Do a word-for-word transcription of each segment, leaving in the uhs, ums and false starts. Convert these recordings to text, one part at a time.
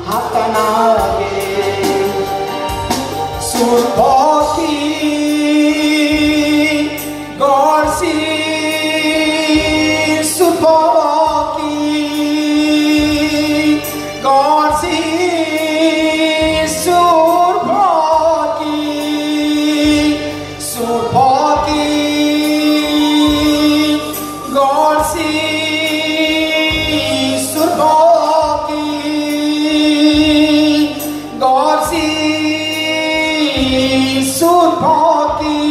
Heta navê Sûrpakî, Gorsî Sûrpakî, Gorsî Sûrpakî, Sûrpakî, Gorsî Sûrpakî, Gorsî Sûrpakî,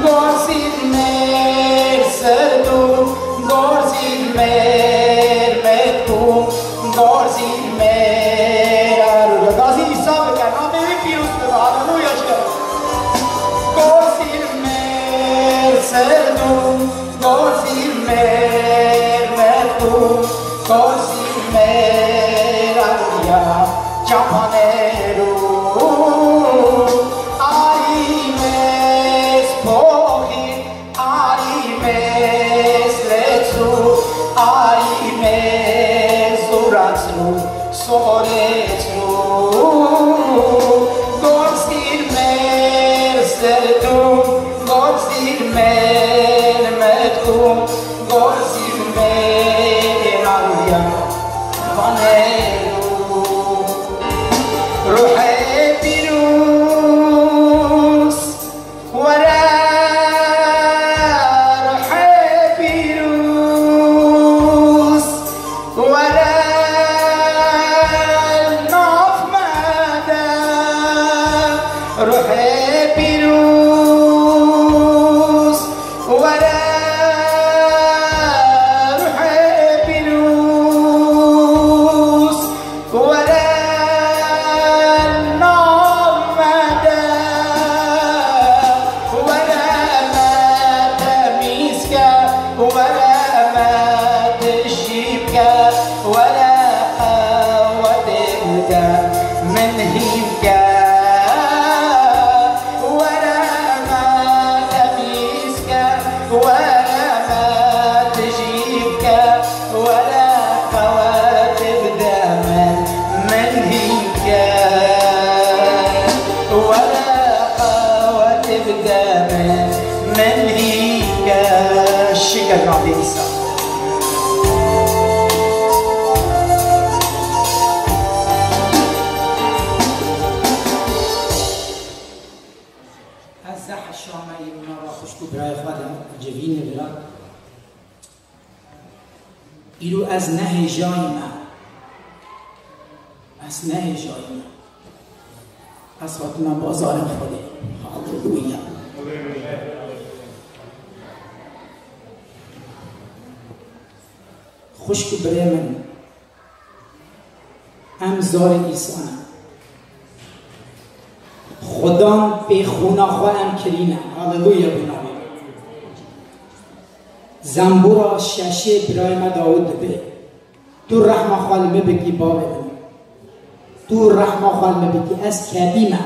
Gorsî mêr serdû, Gorsî mêr metku, Gorsî mêr arû. Gazî Îsa bike, navê wî pîroz bibe. Haleluya ji Gorsî mêr serdû, Gorsî mêr metku, Gorsî mêr arûya çapanêrû. Arî mêz poxî, arî mêz lêçû, arî mêz û raçû. Sorêçû, Gorsî mêr serdû, Gorsî mêr metku, Gorsî mêr arûya vanêrû. Ruhê pîroz, Were ruhê pîroz, were nav me de. Ruhê pîroz, were ruhê pîroz. Were nav me de, were me temîz ke, were me tijî bike, were qewetê bide min hîn ke. Were me temîz ke, were me tijî bike. Were qewetê bide min, min hîn ke. Were qewetê bide min, min hîn ke. Şiker navê Îsa. Ez zehf şameyî û nava xwişk û birayê xwe de civînê bira. Îro ez ne hêjayî me. Ez ne hêjayî me. Ez hatime bazarê Xwedê. Haleluya. Xwişk û birê min, em zarê Îsa ne. Xudan pê xûna xwe em kirîne. Haleluya, bi navê. Zembûra şeşê birayê me Dawûd dibê: Tu rehma xwe li min bikî, bavê min. Tu rehma xwe li min bikî, ez kedî me.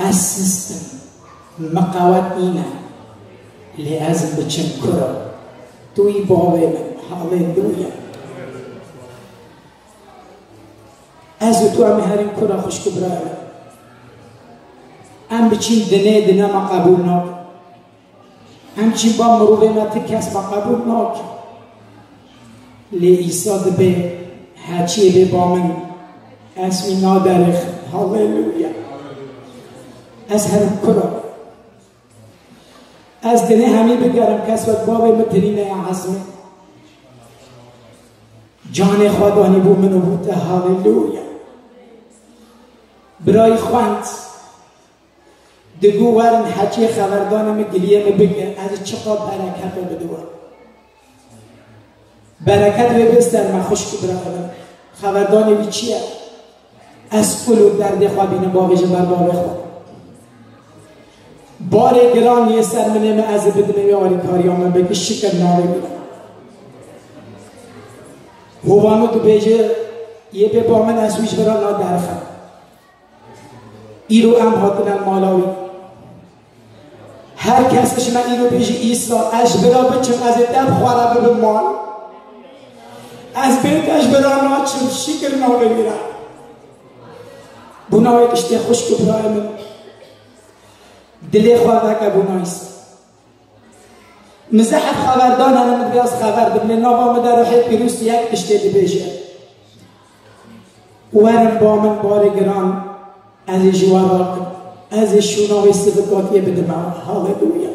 Ez sist im, min qewet nîne, lê ez ê biçim kura. Tu yî bavê min. Haleluya. Ez û tu em ê herîn kura, xwişk û birayê min. Em biçîn dinê, dine me qebûl nake. Em çî ba mirovê me ti kes me qebûl nake. Lê Îsa dibê, heçiyê bê ba min, ez wî naderêxim. Haleluya. Ez herim kura. Ez dinê hemî bigerim, kes wek bavê min tirîne ya ezmê. Canê xwe danî bo min û bo te. Haleluya. Birayî xwend. Digo werin hecê xeverdanê min giliyê min bike, ez çiqas bereket bidim we. Bereket wê bê ser me, xwişk û birayê min. Xeverdanê wî çi ye? Ez kul û derdê xwe bînim, bavêjim ber bavê xwe. Barê giran yê ser min ê, min ez ê bidim wê, alîkariya min bike, şikir navê wî. Hovano dibêje, yê bê ba min, ez wî ji bira naderxim. Îro em hatine mala wî. Her kes ji me îro bêjî, Îsa, ez ji bira biçim, ez ê te bi xwe re bibim mal. Ez bê te ji bira naçim, şikir navê wî re. Bû navê tiştê xwişk û birayê min. Dilê xwe veke bû nayîs. Min zehf xeberdan hene, min divê ez xeber dim, lê nava min de ruhê pîroz yek tiştê dibêje. Werin ba min barê giran, ez ê ji we rakim. Ez ê şûna wê sivik hatiyê bidime. Haleluya.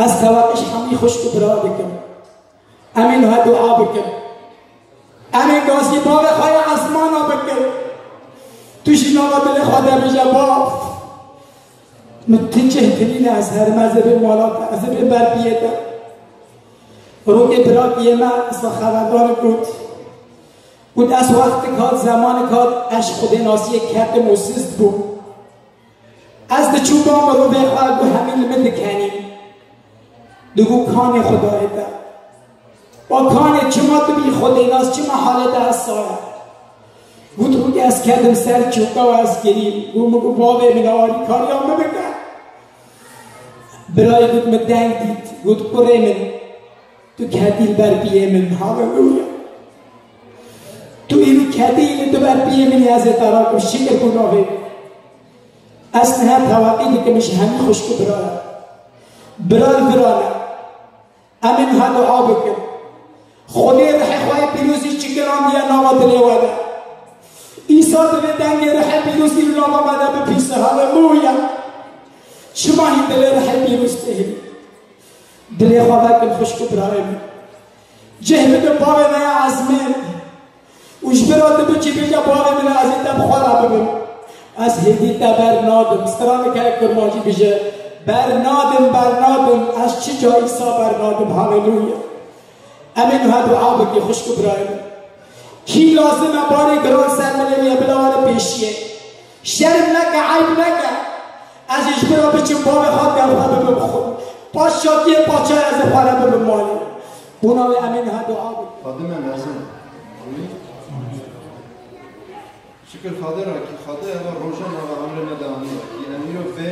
Ez teweqij hemî xwişk û bira dikim. Em ê niha dua bikin. Em ê gazî bavê xwe yê esmana bikin. Tu jî nava dilê xwe de bije, Bav, min tu cih tirîne, ez herim, ez ê bêm mala te, ez ê bêm ber piyê te. Rokê birakiyê me, wisa xeberdanik got. Got, ez wextik hat, zemanik hat, ez ji Xwedênasiyê ketim û siz bûm. Ez diçûm ba mirovê xwe, got, hemî li min dikenîn. Digot, kanê Xwedayê te. Wa kanê çima tu bî Xwedênas, çima halê te hesa ye? Got, rûkê ez ketim ser çûka û ez kirîm. Got, min got, bavê min, alîkariya min bike. Birayê got, min deng dît. Got, kurê min, tu ketî li ber piyê min. Haleluya. Tu îro ketî li tu ber piyê min, ez ê te rakim. Şikir ku navê. Ez niha teweqî dikim ji hemî xwişk û bira re. Bira li vira ne. Em ê niha dua bikin. Xwedê rihê xwe yê pîrozî çikirandiye nava dilê we de. Îsa divê dengê rihê pîrozî li nava me de bipîse. Haleluya! Çima hîn dilê rihê pîroz tê hîn? Dilê xwe vekin xwişk û birayê min. Cih bidin bavê me ya ezmên. Û ji bira tu biçî bêje, bavê min, ez ê te bi xwe re bibim. Ez hêdî te ber nadim. Straneke kurmancî bije, ber nadim, ber nadim. Ez çi ca Îsa ber nadim. Haleluya. Em ê niha dua bike, xwişk û birayê min. Kî lazim e barê giran ser milê wî ye, bila were pêşiyê. Şerm neke, eyb neke. Ez ê ji bira biçim, bavê xwe, gel xwe bibim xwe. Paş şatiyê paçay ez ê xwe re bibim malê. Bona wê em ê niha dua bikin. Xadime mezin. Şikir Xadê ra kî Xadê eva roja nava emrê me de aniye. Kî em îro vê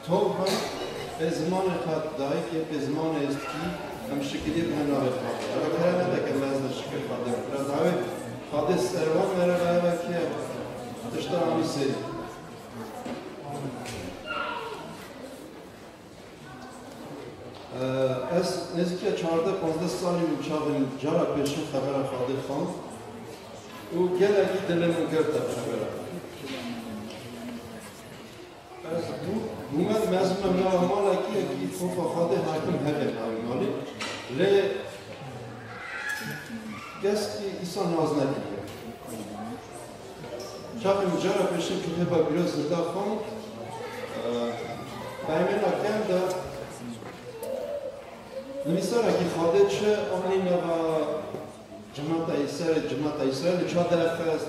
tov bin, pê zimanê xwe dayikê, pê zimanê êstkî, em şikirî bine navê Xadê. Eva keremete ke mezin e, şikir Xadê. Bira dawê Xadê serwan mere ve eva kî tişta anî serî. Ee, ez nêzîkî çardeh panzdeh salî bûm çaxê min cara pêşîn xebera Xadê xwend û gelekî dilê min girt ev xebera. Ez bû-, bûme mezin me nava malekî yekî xofa Xadê hakim hebe navê malê. Lê Keskî îsa nas nekiriye. Çaxê min cara pêşîn kitêba Bîro Zirda xwend, e, peymêna kem de nivîsarekî Xadê çi anî nava cimata Îsraîlê, cimata Îsraîlê ça derxist,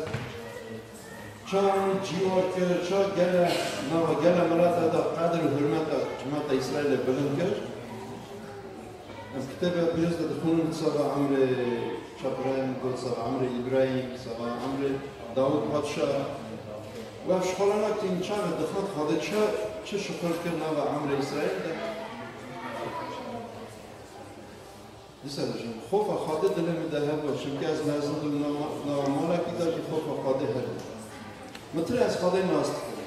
ça anî cîwar kir, ça gele nava gele mileta de qedir û hurmeta cimata Îsraîlê bilind kir. Em kitêba pîroz de dixwînin, sava emrê Çabrayîm got, sava emrê Îbrahîm, sava emrê Dawûd padşah. Û ev şixulana kî çaxê dixwend Xwedê çi, çi şixul kir nava emrê Îsraîl de. Dîsa dijim, xofa Xwedê dilê min de hebû, çimkî ez mezin bûm, nava, nava malekî de jî xofa Xwedê hebû. Min tirê ez Xwedê nas dikim.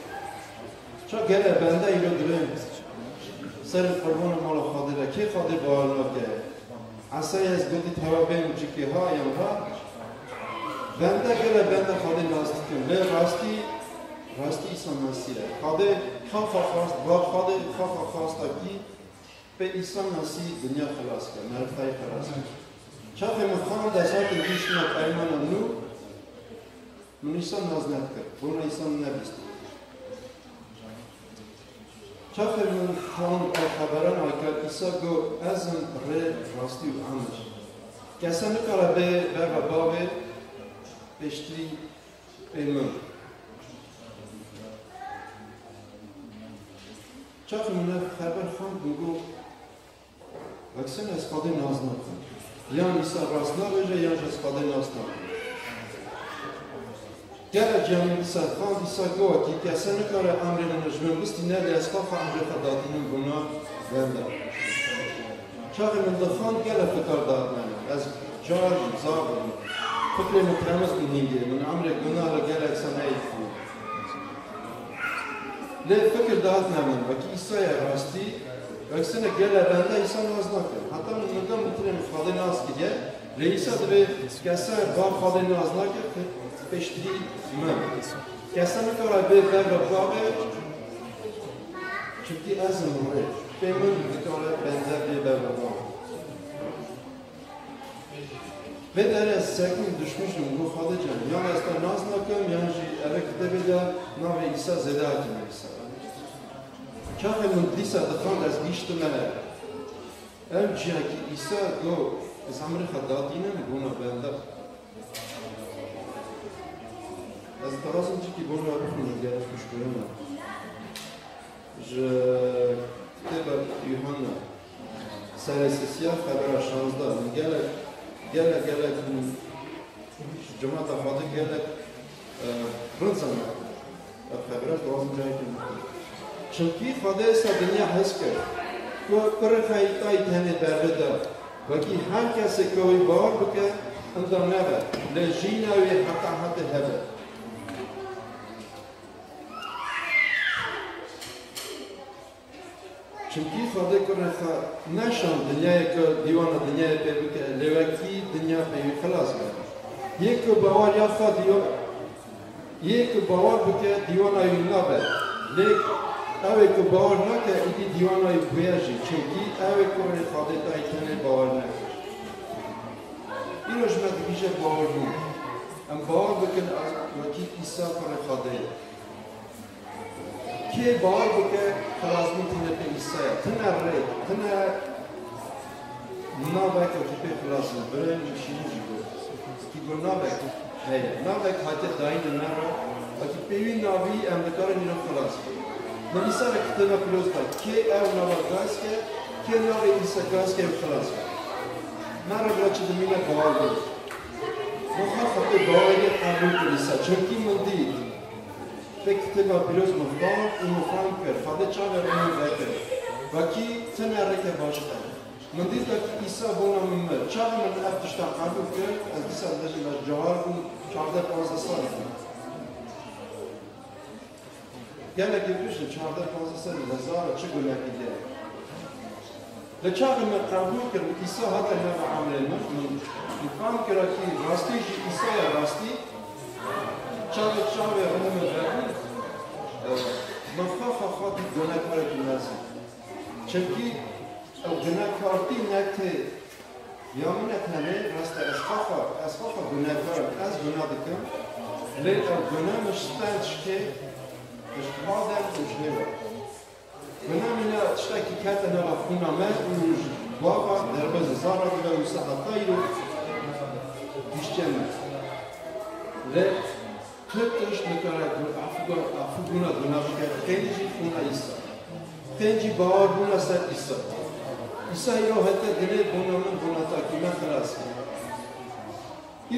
Ça gele bende îro divê serê qurbana mala Xwedê ve, kê Xwedê bawer nake? Esayê ez gotî teva bên û cikê ha yan ha. Bende gele bende Xwedê nas dikim. Lê rastî, rastî Îsa Mesîh e. Xwedê xafa xwast, va Xwedê xafa xwasta kî pê Îsa Mesîh dinya xilas kir, merivtayî xilas kir. Çaxê min xwend ez hatim gihiştime peymana nû, Min Îsa nas nedikir, bona Îsa min nebîst. Çaxê min xwend ev xeberan ayka Îsa got, ez im rê, rastî û emir. Kese nikare bê berve bavê pêştî pê min. Çaxê min ev xeber xwend, min got, Eksen ez Xwedê nas nakim. Yan Îsa rast nabêje, yan jî ez Xwedê nas nakim. Gelek cem Îsa xwend, Îsa got, kî kese nikare emrê min ji min bistîne, lê ez xwe xwe emrê xwe datînim bona bende. Çaxê min dixwend gelek fikar dihat me. Ez Car jî zav bûm. Fikrê min temiz bû hîngê. Min emrê gunah li gelek sanayî bû. Lê fikir dihatine min, wekî Îsaya rastî, wek sinek gele bende Îsa nas nake. Heta min, min gam bitirê min Xwedê nas kiriye. Lê Îsa divê kese ba Xwedê nas nake, pêştirî min. Kese nikare bê ber ve bavê, çimkî ez im rê. Pê min nikare bende bê ber ve bavê. Vê derê ez sekîm duşmîşim, got, Xwedê can, yan ez te nas nakim, yan jî eve kitêbê de navê Îsa zêde hatime Îsa. Çaxê min dîsa dixwend ez gihîştime ev ciyakî Îsa got, ez emrê xwe datînim, bona bende. Ez dixwazim çikî bona bixwînim, gelek xweş kirine. Ji kitêba Yuhanna, serê sisiya, xebera şazdeh, min gelek, gelek, gelek min ji cemata Xwedê gelek, e, rind zana. Ev xebera dixwazim cayekê min. Çimkî Xwedê esa dinya hez kir. Ku kurê xwe yî tay tenê berve da. Wekî her kesê ku wî bawer bike, inda nebe, lê jîna wî heta hetê hebe. Çimkî Xwedê kurê xwe neşand dinyayê ku dîwana dinyayê pê bike, lê wekî dinya pê wî xilas be. Yê ku bawer ya xwe dîwa-, yê ku bawer bike dîwana wî nabe. Lê ew ê ku bawer nake, îdî dîwana wî bûye jî. Çimkî ew ê kurê Xwedê dayî tenê bawer nekir. Îro ji me dibêje bawer bûn. Em bawer bikin ez wekî Îsa kurê Xwedê ye. Kê bawer bike, xilasbûn tîne pê Îsaya. Tine rê, tine navek wekî pê xilas in. Birê min şîrîn jî got. Kî got navek heye. Navek hatiye dayîne me re. Wekî pê wî navî em dikarin îro xilas bin. Min Îsa re kitêba pîroz da. Kê ew nava gas ke, kê navê Îsa gas ke ew xilas be. Me re bira çi dimîne bawer bûn. Min xwe xwe pê baweriyê qebûl kir Îsa. Çimkî min dît. Pê kitêba pîroz min xwend û min fehm kir, Xwedê çavê rûnê vekir. Wekî tine rêke baş e. Min dît wekî Îsa bona min mir. Çaxê min ev tişta qebûl kir, ez dîsa dibêjim ez cewar bûm, çardeh panzdeh salî bûm. Gelekî tişt çardeh panzdeh salî hezar e, çi gunekî de. Li çaxê me qebûl kir, Îsa hate nava emrê min, min, min fam kira kî rastî jî Îsa ye rastî. Çaxê çavê rûnê min vebûn, e, min xwe xwe xwe dît gunekarekî mezin. Çimkî ew gunekartî ne tê ya min e tenê, rast e, ez xwe xwe, ez xwe xwe gunekar im, ez guna dikim. Lê ew gune min ji stand şikê, ji Adem û ji Hêwa. Guna mîna tiştekî kete nava xwîna me û ji bava derbazê zara dibe û wisa heta îro dîşçe me. Lê tu tişt nikare gu-, afû gu-, afûbûna guna bike, xênî jî xwîna Îsa. Xênî jî bawarbûna ser Îsa. Îsa îro hete dilê bona min, bona takî me xilas kir.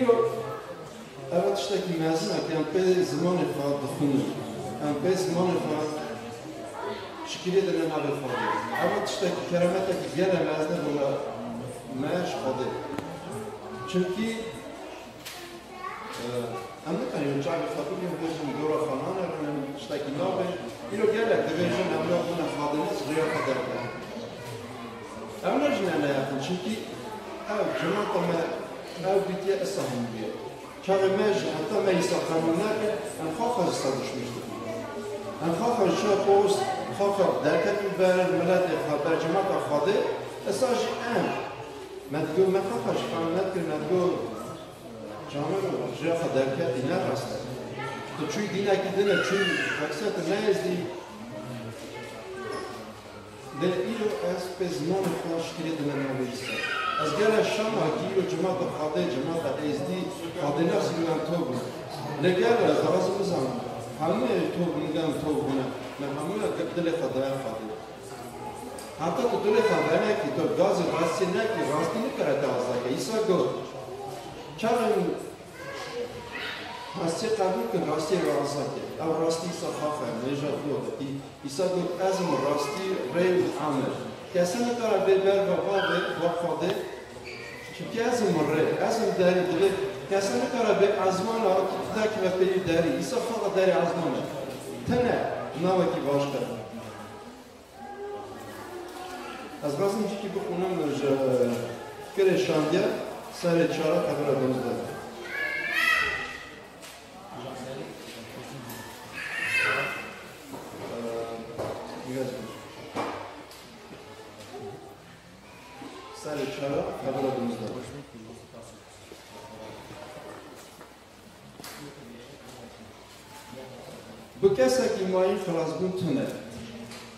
Îro, eva tiştekî mezin e ku em pê zimanê xwe dixwînin. Em pê zimanê xwe şikilê dine navê Xwedê. Eva tiştekî keremetekî gelek mezin e bona me ji Xwedê. Çimkî, e, em nikarin çavê xwe bigrin bêjin dora xwe nane, em tiştekî nabê. Îro gelek dibêjin em nabûne Xwedê, rêya xwe derketin. Ew ne jî ne neyaxin, çimkî ew cemata me ew dîtiye, isa hemû bûye. Çaxê me jî heta me îsa qebûl nekir, em xwe xwe ji ser dişmîş dibûn. Em xwe xwe ji çi post, xwe xwe derket û ber miletê xwe, ber cemata Xwedê, isa jî em. Me digot, me xwe xwe ji fehm nekir, me digot, camero, ji xwe derketî ne rast e. Tu çûyî dînekî din e, çûyî, meqsed tu ne êzdî. Lê îro ez pê zimanê xwe şikilê dime navê Îsa. Ez gele şama kî îro cemata Xwedê, cemata Êzdî, Xwedênasî li em top bûn. Lê gelo ez dixwazim bizanim, hemû ê top bûn, li em top bûne, me hemû ya dilê xwe daye Xwedê. Heta tu dilê xwe venekî, tu gazê rastiyê nekî, rastî nikare te azade ke. Îsa got, çaxê Rastiyê qebûl kin, rastiyê we azad kir. Ew rastî Îsa xax e, mêja dû de. Î-, Îsa got, ez im rastî, rê û emir. Kese nikare bê ber ve bavê, ve Xwedê, Çimkî ez im rê, ez im derî, divê kese nikare bê ezmana, tu dikeve pêlî derî, îsa xaxa derê ezmana. Tine navekî başqe. Ez xwazim cîkî bixwînim ji Fikirê Şandiye, serê çara, qebira duwazdeh. Serê çara, qebira duwazdeh. Bi kesekî mayî xilasbûn tune.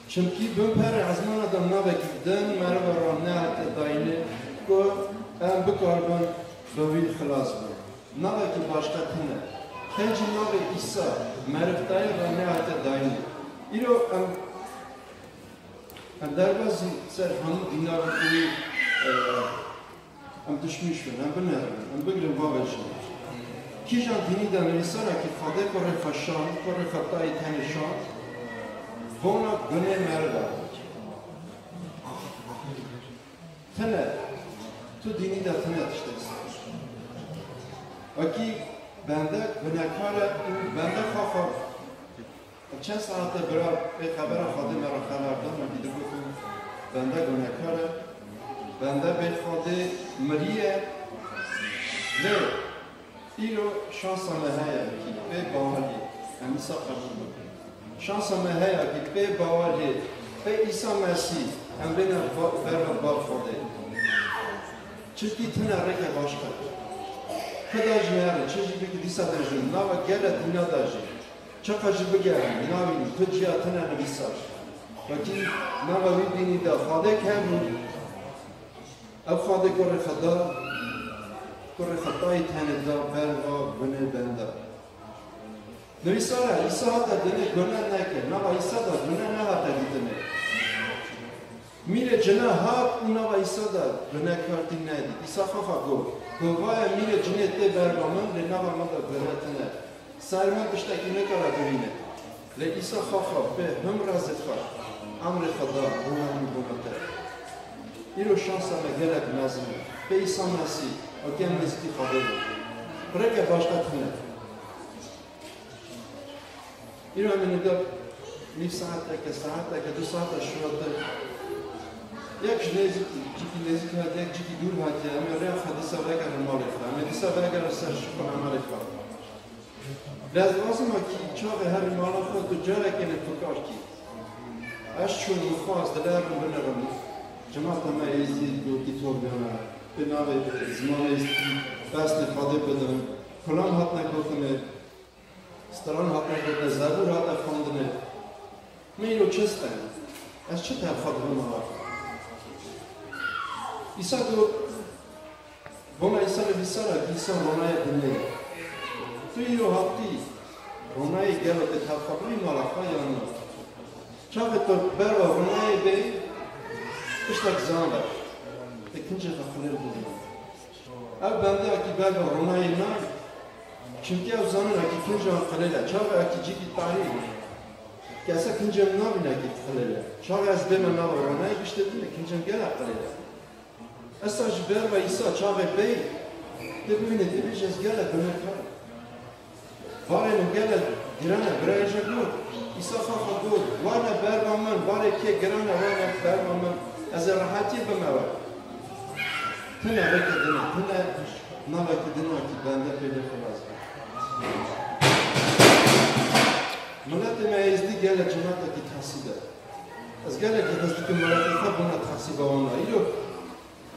Çimkî bin perê ezmana de navekî din meriva re nehate dayînê ku em bikaribin bi wî xilas bin. Navekî başqe tune. Tencî navê Îsa merivtayî re nehate dayînê. Îro em, em derbasî ser hemû dîna bikirî, e, Em tiştmîş bin, em binerin, em bigirin bavêjin. Kîjan dînî de nivîsara kî Xwedê kurê xwe şand, kurê xwe tayî tenê şand, bona gunê meriv e. Tine, tu dînî de tine tiştê dîsa. Wekî bende gunekar e û bende xwe xwe Çend saete bira pê xebera Xwedê me re xeber da, me dî digotin, bende gunekar e, bende bê Xwedê miriye. Lê îro şansa me heye kî pê baweriyê em îsa qebûl bikin. Şansa me heye kî pê baweriyê, pê Îsa Mesîh em bêne ba-, berve bar Xwedê. Çimkî tine rêke başqe. Ku de jî herin, çi jî bikî dîsa dibêjin, nava gele dîna de jî. Çiqas jî bigerin, navînin, tu ciya tune nivîsar. Wekî nava wî dînî de Xwedêk hebû, ev Xwedê kurê xwe da, kurê xwe tayî tenê da, berva gunê bende. Nivîsar e, Îsa hate dinê gune neke, nava Îsa de gune nehate dîtinê. Mîrê cine hat û nava Îsa de gunekartî nedît. Îsa xwe xwe got, got, vaye mîrê cinê tê berva min, lê nava min de gune tine. Ser min tiştekî nikare bibîne. Lê Îsa xwe xwe pê him rezê xwe, emrê xwe da, bona min bona te. Îro şansa me gelek mezin e. Pê Îsa Mesîh, wekî em nêzîkî Xwedê bin. Rêke başqe tune. Îro em ê niga nîv saeteke, saeteke, du saeta şuwatir. Yek ji nêzîk, cîkî nêzîk hatiye, yek cîkî dûr hatiye. Em ê rêya xwe dîsa vegerin malê xwe. Em ê dîsa vegerin ser şixul emelê xwe. Lê ez dixwazim wekî çaxê herî mala xwe tu carekê ne fikar kî. Ez çûm, min xwest, dilê herin binirim. Cemata me êzî, gotî torbiyana. Pê navê zimanê êzîdî, pesnê Xwedê bidin. Kulam hatine gotinê. Stran hate gotin, zebûr hate xwendinê. Min îro çi stend? Ez çi terxa dibim mala xwe? Îsa got, bona Îsa nivîsar e, Îsa ronayê dinê ye. Tu îro hatî ronayê gelo te terxa bibî mala xwe yan na? Çaxê tu berva ronayê bêyî, tiştek zan be. Te kincê xwe xilêl bibî. Ev bende wekî berva ronayê nayê. Çimkî ew zanin wekî kincan xilêl e. Çaxê wekî cîkî tarî bû. Kese kincê min nabîne wekî xilêl e. Çaxê ez bême nava ronayê, giştê bîne kincê min gelek xilêl e. Esa ji berva Îsa çaxê bêyî, tê bibînê, tê bêjî ez gelek gunehkar im. Barê min gelek giran e, birayê jê got, Îsa xwe xwe got, werne berva min, barê kê giran e, werne berva min, ez ê rehetiyê bime we. Tune rêke din e, tune navekî din e kî bende pê lê xilas be. Miletê me êzdî gelek cematekî tehsîb e. Ez gelekî hêz dikim miletê xwe bona tehsîba wan e. Îro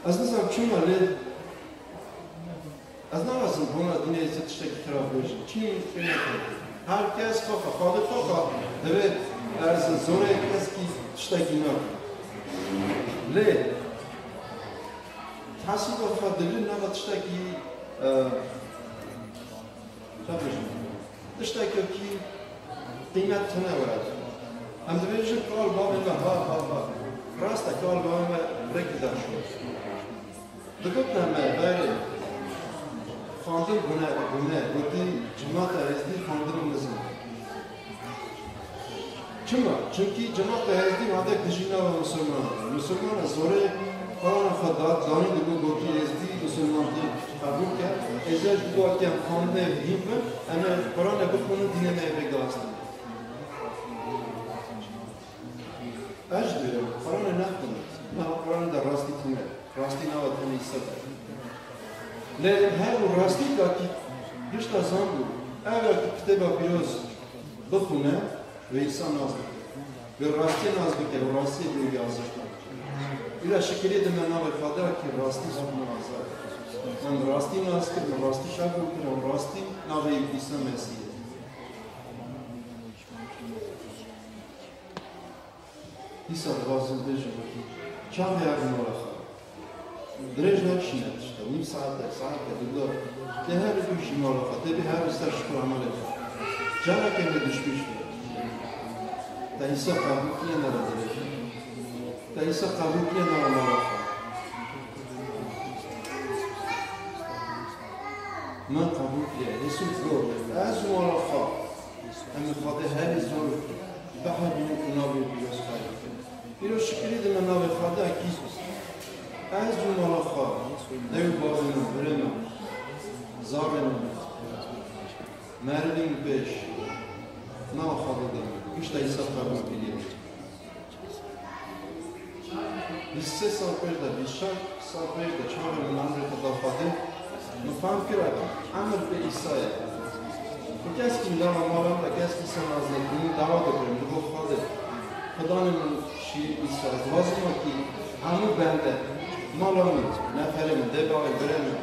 Ez nizanim çima lê ez naxwazim bona dînê Êzidî tiştekî xirab bêjim. Çi pê neke. Her kes xwe xwe, Xwedê xwe xwe divê ez zorê keskî tiştekî nakim. Lê tehsîba xwe divê nava tiştekî, e, Çapeşin. Tiştekî qîmet tune were. Em dibêjin kal bavê me ha ha ha. Rast e, kal bavê me rêkî daşo. Digotine me berê xwendin gune, gune, gotî cemata Êzdî xwendin mizin. Çima? Çimkî cemata Êzdî hate dijî nava misilmanan. Misilmana zorê xwedana xwe da, danî digo gotî Êzdî, Musulmantî qebûl ke, êzê ji bo ke em xandinê hîn bin, em ê Quranê bixwînin, dînê me yê bê gaztin. Ez ji bêrê Quranê nexwînim. Niha Quranê de rastî tune. Rastî nava tenê Îsa de. Lê her û rastî ka kî gişta zan bû, ew ya kî kitêba pîroz bixwîne, wê Îsa nas bike. Wê rastiyê nas bike, wê rastiyê bê wî azişt bike. Îra şikirî dime navê Xwedê kî rastî zû bû azad. Min rastî nas kir, min rastî qebûl kir, ew rastî navê Îsa Mesîh ye. Dîsa dixwazim bêjim wekî çavê her mala xwe. Dirêj nekişîne tişta, nîv saete, saete, dido. Tê her du jî mala xwe, tê bê her du ser şikir emelê xwe. Carekê me dişmîş be. Te Îsa qebûl kiriye nere dirêj. Te Îsa qebûl kiriye nere mala xwe. Me qebûl kiriye. Yusuf got, ez û mala xwe. Em ê Xwedê herî zor bihebînin û navê pîroz xayî bikin. Îro şikirî dime navê Xwedê kî. Ez û mala xwe, dê û bavê min, birê min, zarê min, merivî min pêş, nava Xwedê de gişta Îsa qebûl kiriye. Bîst sê sal pêş de, bîst çar sal pêş de çavê min emrê xwe da Xwedê, min fehm kira ku emir pê Îsa ye. Ku keskî lava mala min de keskî Îsa nas nekir, min dawa dikirim, digo Xwedê, Xudanê min şîrî Îsa, ez dixwazim wekî hemû bende, mala min, neferê min, dê bavê birê min,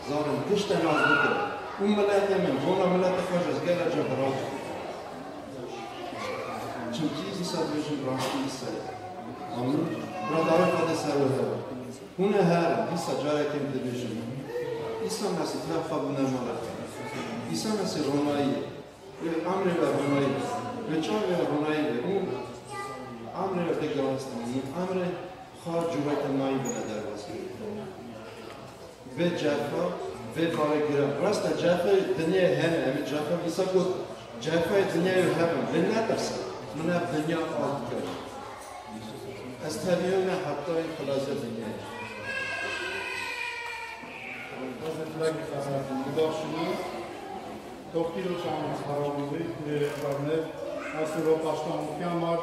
zarê min, gişte nas bikire. Û miletê min, bona miletê xwe ji ez gelek ca bi rastî. Çimkî Îsa dibêjin rastî Îsa ye. Amin. Bira dawê Xwedê ser we hebe. Hûn ê herin, dîsa carekê min dibêjin. Îsa Mesîh tira xwe bûne mala. Îsa Mesîh ronayî ye. Wê emrê we ronayî be. Wê çavê we ronayî be. Û emrê we bê gaztin. Emrê xwe cûreke mayî bine derbas kir. Vê cefa, vê barê giran. Rast e, cefayê dinyayê hene. Em ê cefa, Îsa got, cefayê dinyayê hebin. Lê netirsin. Min ev dinya av dikir. Ez tevî me heta xilasê dinyayê. Ez ê dilek bixebin. Bibaxşînin. Doktîro çawan xerawî, e, bernev, ez ro paştamûkiya mar,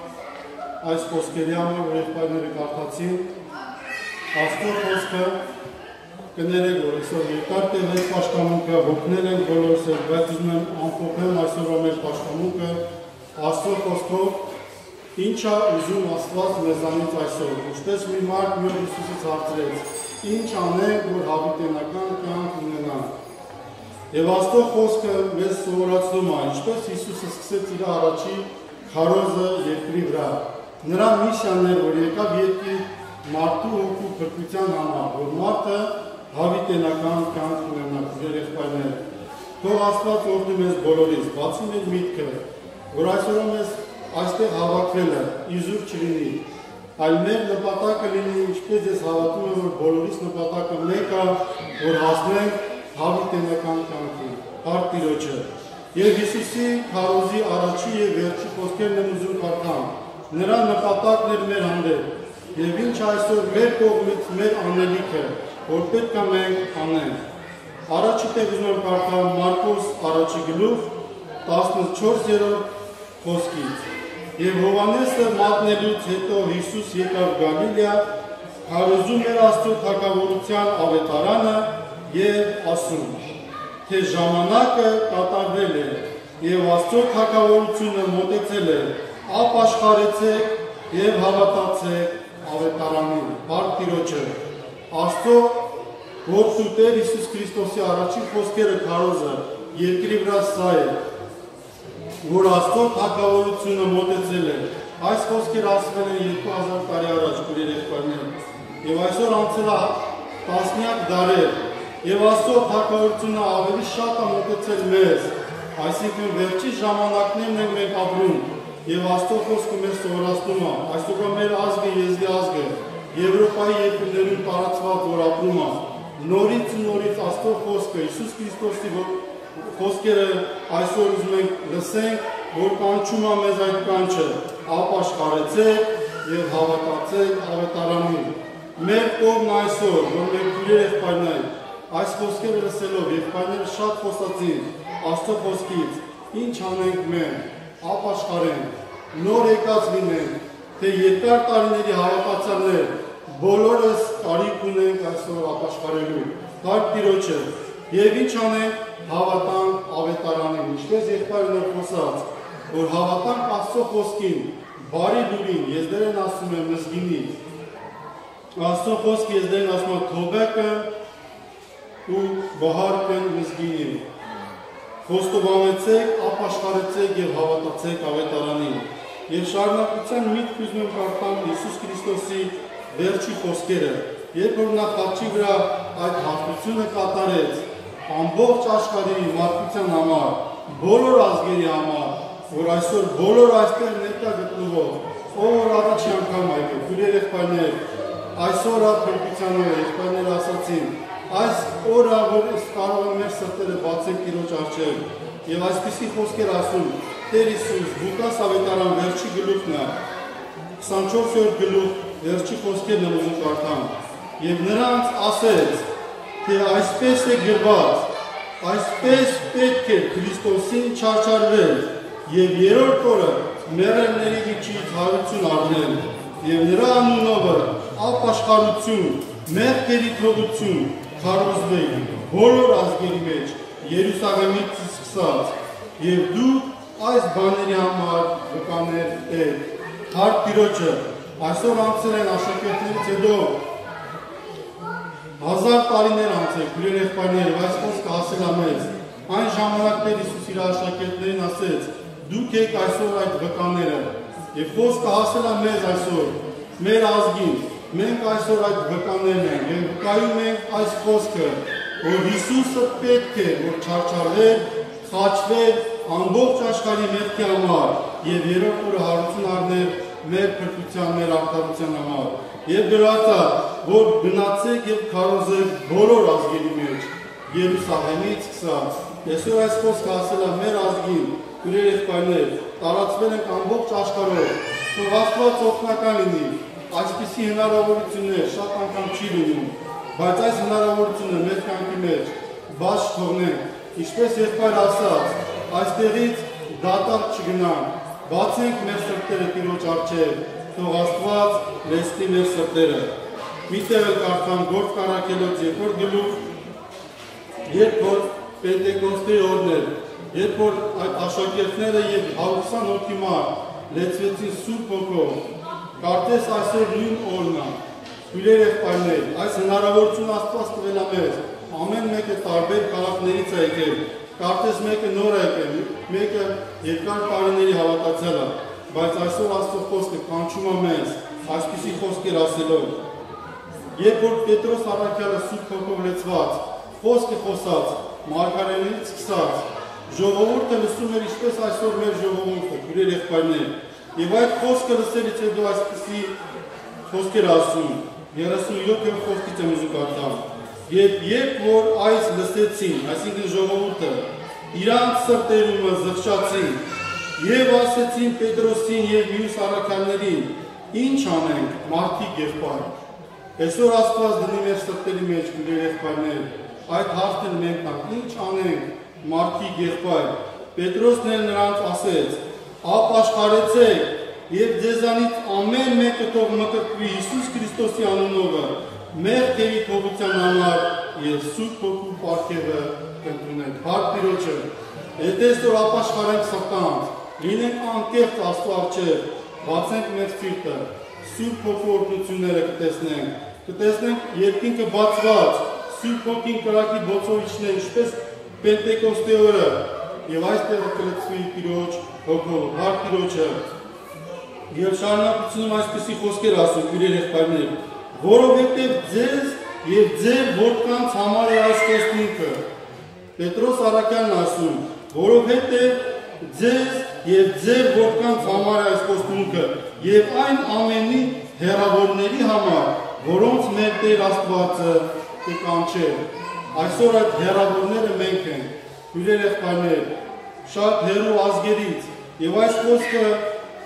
ez poskeriya mar, rêxbernerê kartaçî, astro poske, kinere gore, so rêkar tê ve paştamûke, hokneleng bolor ser betizmen, ampokem, ez ro me paştamûke, astro posko, Înça uzun astwas mezanît ayso, uştes mi mark mîyo Îsusî sartirêt. Înça ne gur havîtênakan kîyan kînenan. Evasto xoske mez soratsnoma, uştes Îsus eskise tîra araçî karoze yekrî vra. Nira mîşa ne gur yeka viyetî martu oku pirkutyan ama, gur marte havîtênakan kîyan kînenan, kurê rêxbayne. To astwas ordu mez bolorîs, batsi mez mîtke. Gurasoro mes aştê havakvele, îzur çirînî. Almer nipatake lînî, îşte zes havatime ur bolorîs nipatake meka, ur hasne, havîtênekan kankî. Part pîroçe. Yê Îsusî, karozî, araçî, yê verçî, posker nemuzun karkan. Nira nipatak ner mer hande. Yê vîn çaysor mer koxmit, mer anelîke. Orpetka me anen. Araçî te biznon karkan Markus, araçî gilux, tasnız çor zero, Koskît. Yê Hovanese matne lut heto Îsus yeka Galilya, karozû merasto takavorutyan avetarane yê asûn. Te jamanake katavele, yê vasto takavorutsune motetsele, a paşxaretsek, yê havatatsek, avetarani, part pîroçe. Asto, vortu ter Îsus Krîstosî araçî xoskere karoze, yekirî vira saye. Gur asto takavorutsune motetsele. Ay xoskir asmene yekû hazar tarî araç kurê rêxberine. Ê vaysor ansela tasnîyak dare. Ê vasto takavorutsune averî şata motetsel mez. Aysikin verçî jamanakne neng me kabrûn. Ê vasto xoskime sorastuma. Aysoka mer azge yezdi azge. Ewropayî yekû derûn taratsvat vorapruma. Norît norît asto xoske. Îsus Krîstosî vo Xoskere aysor uzmeng liseng, borkan çuma mezayt kançe, a paşxaretsek, yê havatatsek, avetaranî. Mer kov naysor, vo me kurê rêxpaynay, Այս խոսքերը լսելով, եղբայրները շատ խոսացին Աստծո խոսքից. «Ինչ անենք մենք, ապաշխարենք, նոր եկած լինենք, թե երկար տարիների հավատացյալներ, բոլորս կարիք ունենք այսօր ապաշխարելու, Փառք Տիրոջը, և ինչ անենք, հավատանք ավետարանին», ինչպես եղբայրն էր խոսած, որ հավատանք Աստծո խոսքին, բարի լուրին, եզդերեն ասում է մզգինի։ Աստծո խոսքը եզդերեն ասում է. «Թոբեկը ու բահարկը մզգինի։ Խոստովանեցեք, ապաշխարեցեք և հավատացեք ավետարանին»։ Եվ շարունակության միտք ուզում եմ կարդամ Հիսուս Քրիստոսի վերջի խոսքերը, երբ որ նա խաչի վրա այդ հարթությունը կատարեց ամբողջ աշխարհի մարդկության համար, բոլոր ազգերի համար, որ այսօր բոլոր այստեղ ներկա գտնվող, ով որ առաջի անգամ այգ է, քույրեր, եղբայրներ, այսօր ա փրկության օրը, եղբայրները ասացին, այս օրը, որ իս կարող են մեր սրտերը բացենք Տիրոջ առջև, և այսպիսի խոսքեր ասում Տեր Հիսուս, Ղուկաս ավետարան վերջի գլուխն է, քսանչորսերորդ գլուխ, վերջի խոսքերն եմ ուզում կարդամ. «Եվ նրանց ասեց, թե այսպես է գրված, այսպես պետք է Քրիստոսին չարչարվել և երրորդ օրը մեռելների միջից հարություն առնել, և նրա անունովը ապաշխարություն, մեղքերի թողություն քարոզվի բոլոր ազգերի մեջ, Երուսաղեմից սկսած, և դուք այս բաների համար վկաներ եք»։ Փառք Տիրոջը, այսօր անցել են աշակերտներից հետո հազար տարիներ անցել, քույրեր, եղբայրներ, և այս խոսքը հասել է մեզ։ Այն ժամանակ Տեր Հիսուս իր աշակերտներին ասեց. «Դուք եք այսօր այդ վկաները»։ Եվ խոսքը հասել է մեզ այսօր, մեր ազգին։ Մենք այսօր այդ վկաներն ենք, և վկայում ենք այս խոսքը, որ Հիսուսը պետք է, որ չարչարվեր, խաչվեր ամբողջ աշխարհի մեղքի համար և երրորդ օրը հարություն առներ մեր փրկության, մեր արդարության համար։ Եվ գրած է, որ գնացեք և քարոզեք բոլոր ազգերի մեջ, Երուսաղեմից սկսած։ Այսօր այս խոսքը ասել է մեր ազգին, քույրեր, եղբայրներ, տարածվել ենք ամբողջ աշխարհով։ Թող Աստված օգնական լինի, այսպիսի հնարավորություններ շատ անգամ չի լինում, բայց այս հնարավորությունը մեր կյանքի մեջ բաց չթողնենք։ Ինչպես եղբայր ասաց, այստեղից դատարկ չգնանք, բացենք մեր սրտերը Տիրոջ առջև, թող Աստված լցնի մեր սրտերը։ Մի տեղ էլ կարդամ Գործք Առաքելոց երկրորդ գլուխ, երբ որ Պենտեկոստի օրն էր, երբ որ այդ աշակերտները և հարյուր քսան հոգի մարդ լեցվեցին Սուրբ Հոգով, կարծես այսօր նույն օրն է։ Քույրեր, եղբայրներ, այս հնարավորությունը Աստված տվել է մեզ։ Ամեն մեկը տարբեր քաղաքներից է եկել, կարծես մեկը նոր է եկել, մեկը երկար տարիների հավատացյալ է, բայց այսօր Աստծո խոսքը կանչում է մեզ այսպիսի խոսքեր ասելով։ Երբ որ Պետրոս առաքյալը Սուրբ Հոգով լեցված, խոսքը խոսած, մարգարեներից սկսած, ժողովուրդը լսում էր, ինչպես այսօր մեր ժողովուրդը, քույրեր, եղբայրներ, և այդ խոսքը լսելուց հետո այսպիսի խոսքեր ասում, երեսուն յոթերորդ խոսքից եմ ուզում կարդամ. «Երբ, երբ որ այս լսեցին», այսինքն ժողովուրդը, «իրանց սրտերումը զղջացին և ասեցին Պետրոսին և մյուս առաքյալներին. "Ինչ անենք, մարդիկ եղբայր"»։ Այսօր Աստված դնի մեր սրտերի մեջ, քույրեր, եղբայրներ, այդ հարցն էլ մենք տանք. «Ինչ անենք, մարդիկ եղբայր»։ Պետրոսն էլ նրանց ասեց. «Ապաշխարեցեք և ձեզանից ամեն մեկը թող մկրտվի Հիսուս Քրիստոսի անունովը, մեղքերի թողության համար, և Սուրբ Հոգու պարգևը կընդունեք»։ Փառք Տիրոջը, եթե այսօր ապաշխարենք սրտանց, լինենք անկեղծ Աստծո առջև, բացենք մեր սիրտը, Սուրբ Հոգու օրհնությունները կտեսնենք, կտեսնենք երկինքը բացված, Սուրբ Հոգին կրակի բոցով իջնե, ինչպես Պենտեկոստի օրը, և այս տեղը կլցվի Տիրոջ Հոգով, Փառք Տիրոջը։ Եվ շարունակությունում այսպիսի խոսքեր ասում, քույրեր, եղբայրներ. «Որովհետև ձեզ և ձեր որդկանց համար է այս խոստմունքը»։ Պետրոս առաքյալն ասում. «Որովհետև ձեզ և ձեր որդկանց համար է այս խոստմունքը, և այն ամենի հեռավորների համար, որոնց մեր Տեր Աստվածը կկանչե»։ Այսօր այդ հեռավորները մենք ենք, քույրեր, եղբայրներ, շատ հեռու ազգերից, և այս խոսքը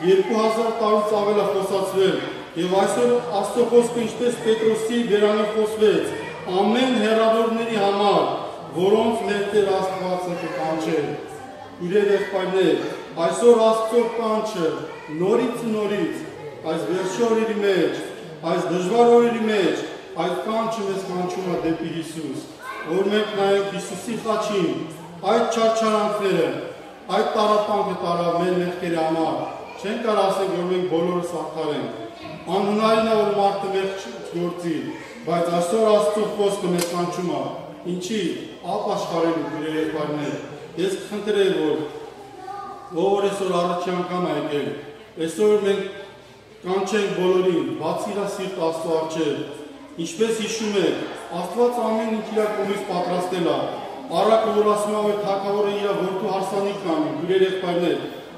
երկու հազար տարուց ավել է խոսացվել, և այսօր Աստծո խոսքը, ինչպես Պետրոսի բերանով խոսվեց, Amên herabornerî hamar, voronf lehte rast vatsa ke kançe. Gurê rexpayne, ayso rastso kançe, norît norît, ayz verşorî rîmec, ayz dijvarorî rîmec, ayz kançe mes kançuma depî Hîsus. Ormek nayek Hîsusî xaçîn, ayz çarçaran fere. Ay tarapan ke tara mel mexkeri ama, çenka rasê gormeng bolor sakaren. An hunayna ol martı mex gortî, bay taşto rastu fos ke meskan çuma. İnçi, al paşkaren gurere parne. Esk xintire vol. O ore sor arı çankama ekel. Esor men Kançeng bolorîn, vatsîra sîrt asto arçe. Înçpes hîşûme, Astvat amên înçîra komîs patrastela. Ara ke urasma ve takavore îra vortu harsanî kanî, gurê rexperne.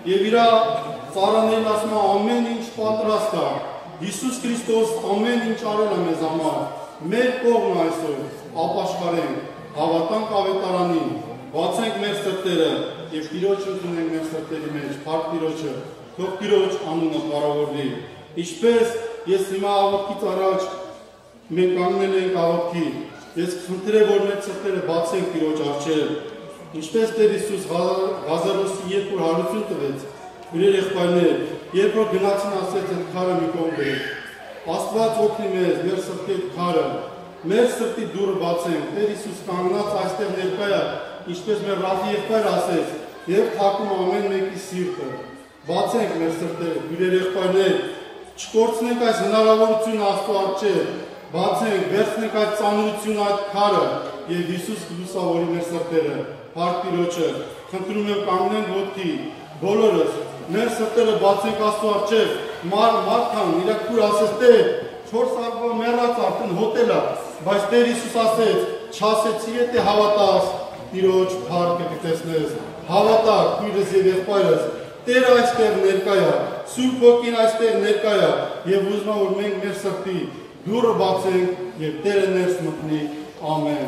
Yê vîra saranê lasma amên înç patrasta. Hîsus Krîstos amên înç arela mezama. Mel kovna eso, apaşkarên, avatan kavetaranî. Vatseng mer sertere, yê pîroçin tuneng mer serterî meç, part pîroçe. Tok pîroç anûna paravordî. Înçpes yê sîma avakî taraç, me kanine lêng avakî. Yê xintire bormet seftere batseng pîroç arçe. Înçpes te Hîsus ga-, gazerosî yê kur haruçun tivet. Gurê rexpayne, yê kur ginatin aset kara mikon be. Astvat oknî mez, mer sefte kara. Mer sefte dur batseng. Te Hîsus kangnat aste nerkaya. Înçpes me rafî yê xwe raset. Yê takum amen mekî sîrte. Batseng mer sefte, gurê rexpayne, çikortsneka zinara vorçun asto arçe, batseng, bersneka çanurçun at kare, yê Hîsus Hîsusa vorî mer seftere, part pîroçe, xintrumen kamnen votkî, bolores, mer seftere batseng asto arçe, mar, markan, îra kur aseste, çor sarva mer atartin hotela, başter Hîsus aset, çase çiyete havatas, pîroç, par kepitesnes, havata, kuyre zêdexpayres, Têra eşter nerkaya, sûr kokîn eşter nerkaya, yê vuzna urmeng mersefî, dûr batseng, yê têre ners mutnî. Amen.